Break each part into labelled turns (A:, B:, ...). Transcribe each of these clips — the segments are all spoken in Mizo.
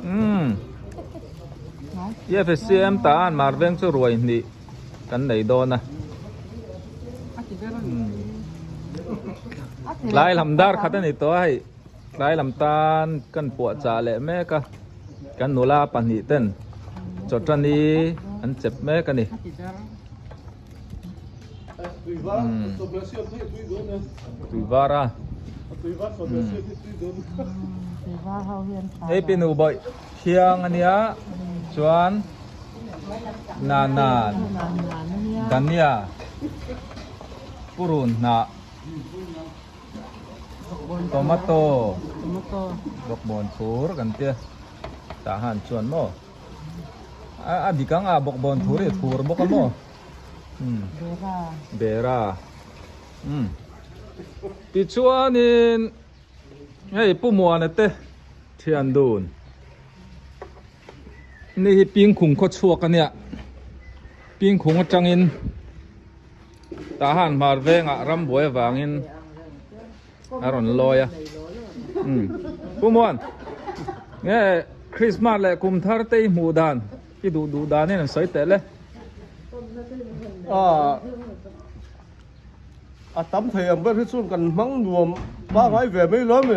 A: Umm EFSCM tan mar veng chu ruai hnih kan nei dawn a. Tlai lam dar khat a ni tawh a hei tlai lam tan kan puah chah leh mek a kan nula pahnih ten chawtani an chep mek a ni. Tui var a hei pi nu bawih thiang a nia chuan nanan dania purun hnah tomato bawkbawn thur kan tia tah han chuan maw. A dik ang a bawkbawn thur hi a thur bawk a maw umm bera umm tichuanin hei Pu Muana te thian dun ni hi Pingkhung khaw chhuak a nia Pingkhung atangin tah han hmar vengah rambuai avangin a rawn lawi a umm Pu Muan nge Christmas leh kum thar te i hmuh dan i duh duh danin an sawi teh le.
B: A a tam thei ang ber hi chuan kan hmang nuam pangai ve mai lo ami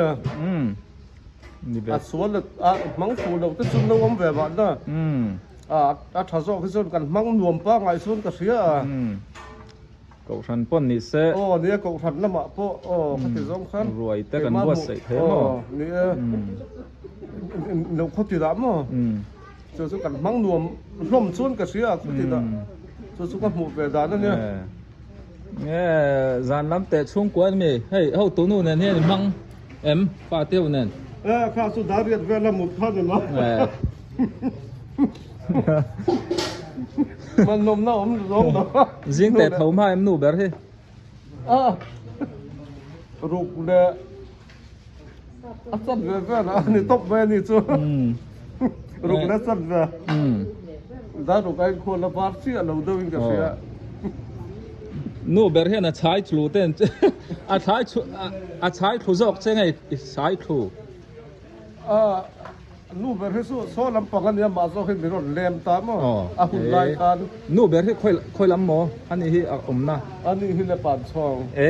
A: umm ni ve
B: a sual a hmang fuh lo te chu an lo awm ve mahna
A: umm
B: a a tha zawk hi chuan kan hmang nuam pangai chuan ka hria a.
A: Umm. Kohhran pawn ni se.
B: Aw nia kohhran lamah pawh aw ka ti zawng khan.
A: Ruai te kan buatsaih thei maw?
B: Aw ni e. Lo khaw ti dah maw? Chu chu kan hmang nuam hlawm chuan ka hria a khaw ti dah. Chu chu ka hmuh ve dan a nia.
A: Nge zan lam teh chhungkua an mi hei ho tunu nen hian i hmang em pa te ho nen?
B: E kha chu dariat vel a mut kha ni lo. Man nawm na awm zawng lo.
A: Zing teh tho hma em nu ber hi.
B: A ruk leh a chat ve vel a ni tawp mai a ni chu. Ruk leh chat ve. Dar ruk a inkhual a var chiah lo deuh in ka hria.
A: Nu ber hian a chhai thlu te a chhai a chhai thlu zawk che nge i chhai thlu.
B: A nu ber hi chu saw lampang a nia mah zawk hi min rawn lem ta maw a hun lai khan.
A: Nu ber hi khawi khawi lam maw a ni hi a awmna.
B: A ni hi Lepan chhawng.
A: E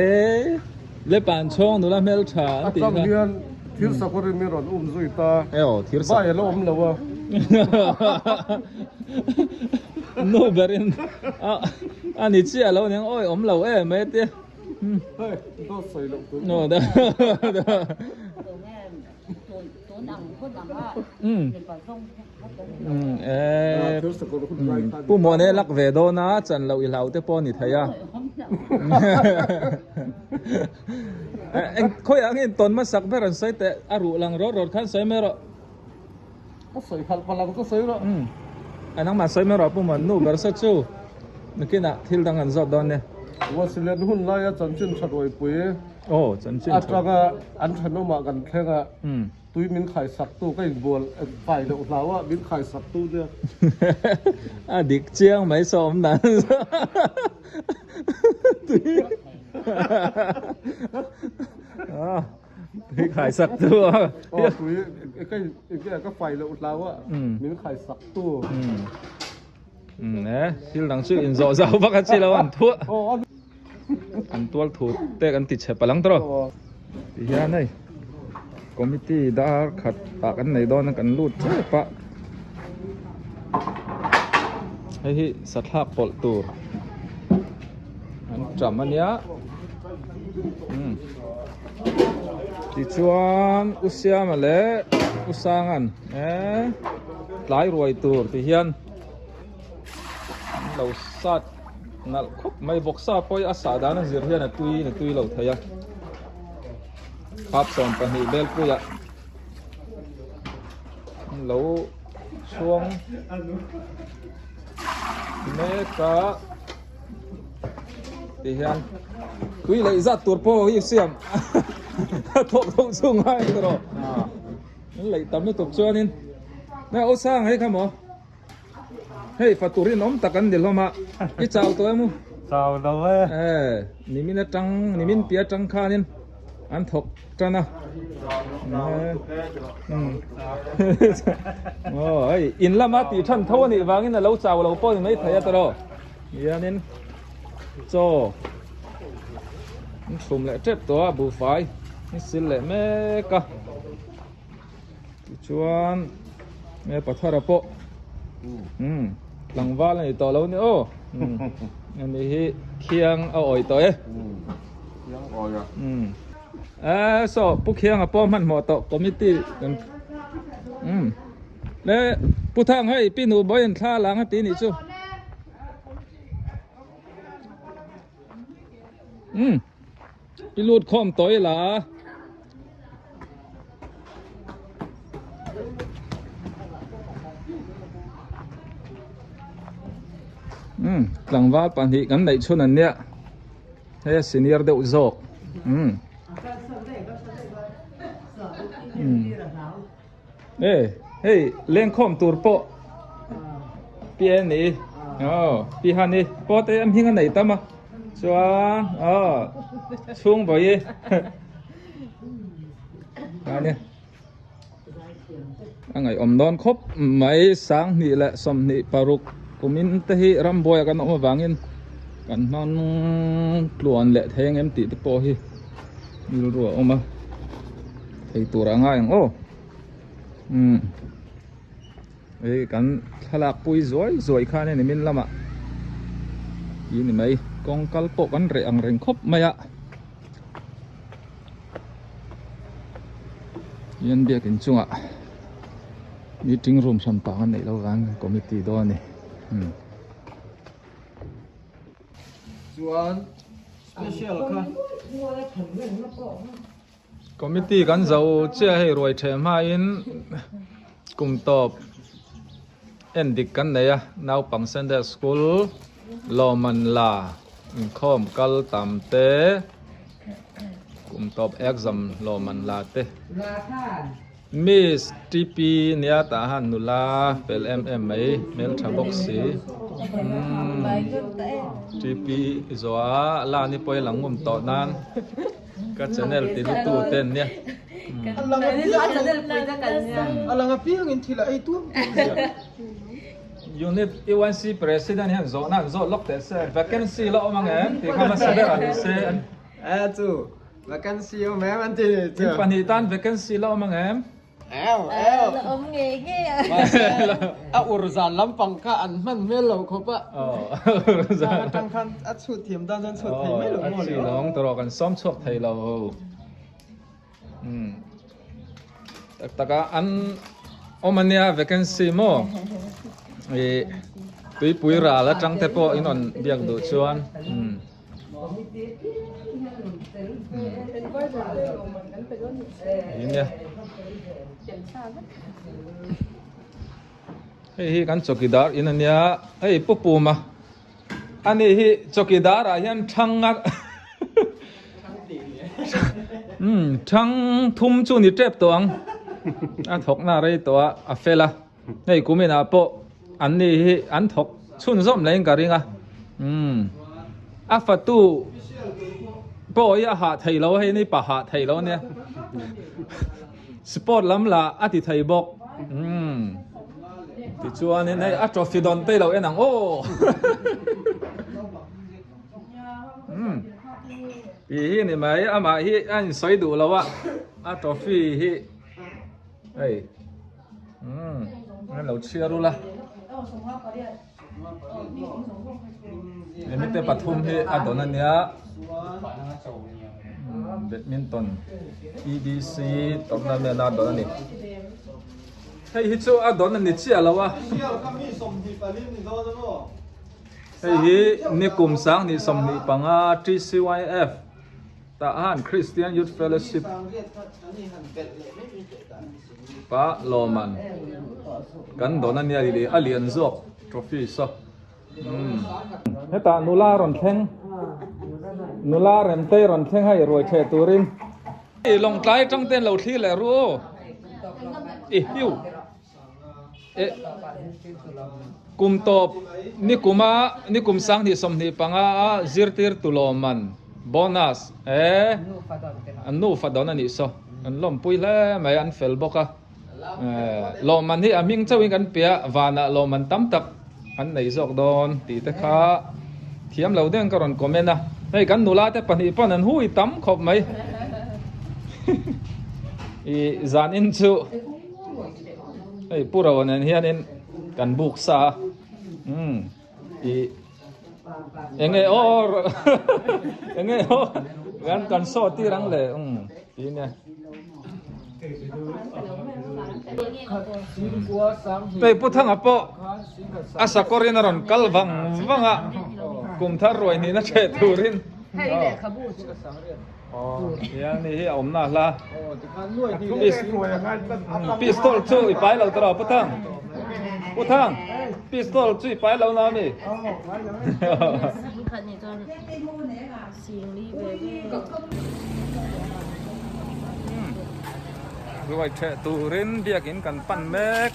A: Lepan chhawng nula hmel tha an tih kha.
B: Atang hian thir sakawr in min rawn um zui ta.
A: E aw thir sakawr.
B: Vai a la awm lo a.
A: Nu ber in a a ni chiah lo aniang awi awm lo em mai tia.
B: Hei dawt sawi loh tur.
A: No da. Pu Muane lak ve dawn a chan loh i hlau te pawh a ni thei a. Eng khawiah nge in tawn hmasak ber an sawi teh a ruh lang rawt rawt khan sawi mai rawh.
B: Ka sawi khalh palh ang ka sawi rawh.
A: A nangmah sawi mai rawh Pu Muan nu ber sa chu nakinah thil dang an zawt dawn nia.
B: Wasilen hun laia chanchin tha ruaipui.
A: Aw chanchin tha.
B: Atanga an thenawmah kan thleng a, tui min khaisaktu ka inbual fai loh hlau a, min khaisaktu nia.
A: A dik chiang mai saw awm dan tui tui khaisaktu a.
B: Aw tui ka ka fai loh hlau a, min khaisaktu.
A: E thil dang chu inzawh zau vak a chi lo an thuah. An tual thu te kan ti chhe palang tawh ti hian hei committee dar khat ah kan nei dawn a kan lut tep a hei hi sathlak pawlh tur an ṭam a nia umm tichuan u Siama leh u Sanga'n eee tlai ruai tur ti hian an lo sat. Nalh khawp mai vawksa pawh hi a sah dan a zir hian a tui in a tui lo thei a khap 12 belpuiah an lo chhuang mek a ti hian tui leh zat tur pawh hi siam a thawk loh chu ngai tawh an leih tam lutuk chuanin nge aw sang hei kha maw. Hei fatur in awm tak an ni hlawm a, i chau tawh em u?
B: Chau lo e.
A: E, nimin atang, nimin pi atang khanin. an thawk tan a aw hei in lama tih than tho anih vangin a lo chau lo pawh ni mai thei a tawrh hianin chaw an chhum leh tep tawh a buhfai an sil leh mek a tichuan he pathara pawh umm tlangval a ni tawh lo a ni aw ani hi khiang a awih tawh e
B: khiang awih a
A: umm eh saw pu khianga pawh hmanhmawh tawh committee kan umm le pu thang hei pi nu bawiin thla lang a ti nih chu umm i lut khawm tawh ila umm tlangval pahnih kan neih chhun an nia hei a senior deuh zawk umm umm e hei lengkhawm tur pawh pi a ni aw pi han i pawh te a hming a nei tam a chuan aw chhung vawi a a ngaihawm dawn khawp mai sanghnih leh 26 kumin te hi rambuai ah kan awm avangin kan hmang tluan leh thei ang em tih te pawh hi rilru a awm a thei tur a ngai ang aw umm hei kan thlalak pui zuai zuai khan hei nimin lamah tih a ni mai kawng kal pawh kan reh ang reng khawp mai a hian biakin chungah meeting room hran pang an neih loh vang committee dawn a ni umm.
B: Chuan special kha.
A: Committee kan zo chiah hei ruai theh hmain kum tawp en dik kan nei a naupang Sunday school lawmman la inkhawm kal tam te kum tawp exam lawmman la te. Miss TP nia tah han nula fel em em mai hmeltha bawk si umm TP zawha la ni pawh i lang ngum tawh nan ka channel ti lutu te an nia Unit UNC President hian zawhna an zawh lawk teh se vacancy la awm ang em tih kha hmasa ber a ni se an
B: Vacancy awm em an ti ni chu.
A: In pahnih tan vacancy la awm ang em?
B: Ew ew.
C: La awm ngei ngei a.
B: Mahse a ur zan lampang kha an hman hmel lo khawp a.
A: Aw ur zan.
B: Tlang atang khan a chhut thiam dan chuan chhut thei mai lo maw le.
A: A chi lawng tawh rawh kan sawm chhuak thei lo. Umm tak tak a an awm ania vacancy maw ih tuipui ral atang te pawh in rawn biak duh chuan umm. Hei hi kan chawkidar in ania hei pu puma ani hi chawkidar ah hian thang a umm thang thum chu ni tep tawh ang a thawk na rei tawh a a fel a. Hei kumin ah pawh an ni hi an thawk chhunzawm leh in ka ring a umm a fatu pawh hi a hah thei lo hei ni pa hah thei lo ania sport lam lah a ti thei bawk umm tichuanin hei a trophy dawn te lo en ang aw umm tih hi ni mai amah hi a insawi duh lo a a trophy hi hei. Umm an lo chhiar ula hemi te pathum hi a dawn ania badminton EDC tournament a dawn ani hei hi chu a dawn ani chiah lo a hei hi nikum sanghnih 25 TCYF tah han Christian Youth Fellowship Pa Lawman kan dawn a nia leh a lian zawk trophy saw umm hetah nula rawn thleng nula remtei rawn thleng hei ruai theh turin i lawngtlai atang ten lo thlir leh ru aw i hiu e kum tawp ni kuma ni kum 2025 a zirtir tu Lawman. Bonus e an nufa dawn a nih saw an lawmpui hle mai an fel bawk a lawmman hi a hming chauhin kan pe a vanah lawmman tam tak an nei zawk dawn tih te kha thiam lo deuhin ka rawn comment a hei kan nula te pahnih pawn an hui tam khawp mai ih zanin chu hei pu ro nen hianin kan buk sa a umm ih. Enge aw enge aw kan kan saw tir ang le um ti nia. Hei Pu Thanga pawh a sakawrin a rawn kal vang vang a kum thar ruai hnihna ṭheh turin. Hian ni hi a awmna hla. Pistol chu i pai lo tawh Pu Thang. Pu Thang pistol chu i pai lo na mi. Ruai ṭheh turin biakin kan pan mek.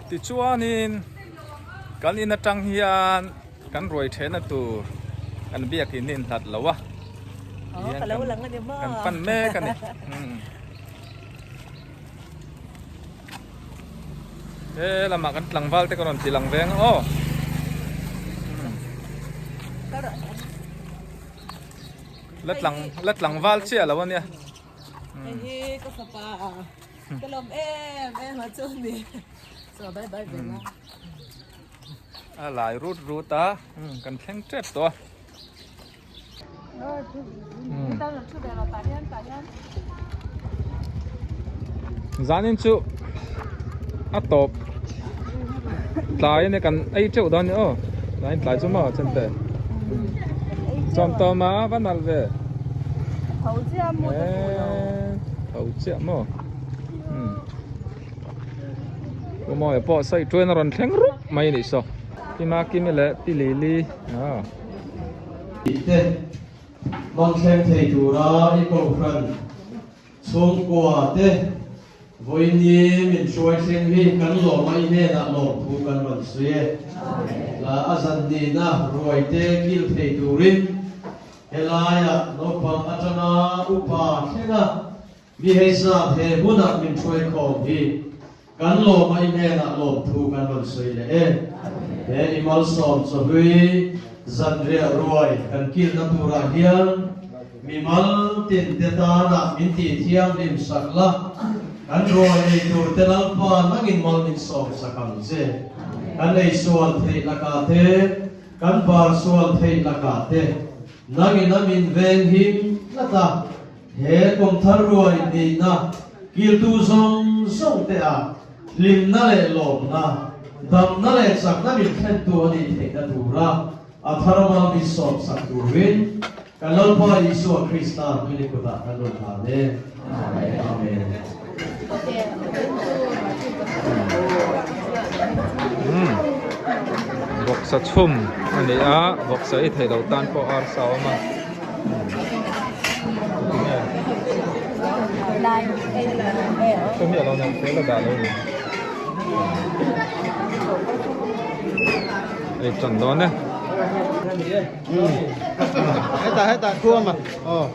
A: Tichuanin kan in atang hian kan ruai thehna tur kan biakin hi in hlat lo a tihian kan pan mek a ni. He lamah kan tlangval te ka rawn ti lang veng aw. La tlang la tlangval chiah lo ania.
C: Hei hi ka fapa ka lawm em em a chu ni so bye bye ve la.
A: A lai rut rut a kan thleng tep tawh a. Zanin chu a tawp tlai ania kan ei teuh dawn a ni aw zanin tlai chu maw chemte. Chawmtawm a va nalh ve.
C: Tho chiah maw te pawh lo.
A: Tho chiah maw. Pu Mawia pawh sawi tuain a rawn thleng rup mai a nih saw. Pi Makimi leh Pi Lili.
D: Te hmang thleng thei tura i kohhran chhungkua te vawiini min hruai thleng hi kan lawm a i hnenah lawmthu kan rawn sawi e. La a zan nihna ruai te kil thei turin helaiah naupang atanga upa thlenga Mi hei zat he hunah min hruai khawm hi kan lawm a i hnenah lawmthu kan rawn sawi leh e. He i malsawm chawhlui zanriah ruai kan kilna turah hian mi mal tin te tanah min tih thianghlim sak la, kan ruai ei tur te Lalpa nangin mal min sawm sak ang che. Kan ei sual theih lakah te, kan bar sual theih lakah te nangin a min venghim tlat a. He kumthar ruai nihna kiltu zawng zawng te ah hlimna leh lawmna, damna leh chakna min thlentu a nih theihna tura a thar mal min sawmsak turin kan Lalpa Isua Krista hming kutah kan rawn hlan e. Amen.
A: Vawksa chhum a ni a, vawksa i theih loh tan pawh arsa a awm a. Ei tan dawn e.
B: Hetah hetah thu a ma aw.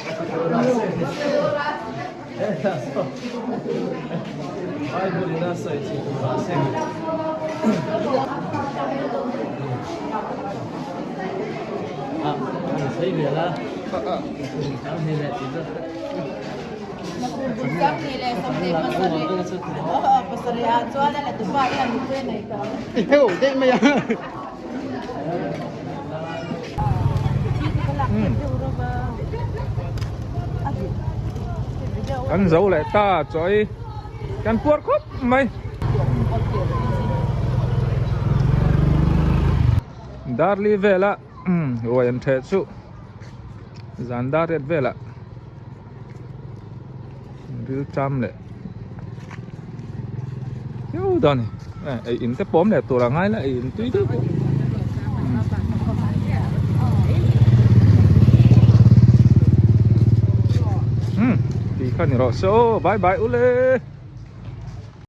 A: Kan zo leh ta chawi kan puar khawp mai. Darli vela ruai an theh chu zan dar riat velah ril cham leh viau dawn a ni. Ei in te pawm leh tur a ngai la ei in tui deuh deuh. Umm tih kha ni rawh se aw bye bye ule.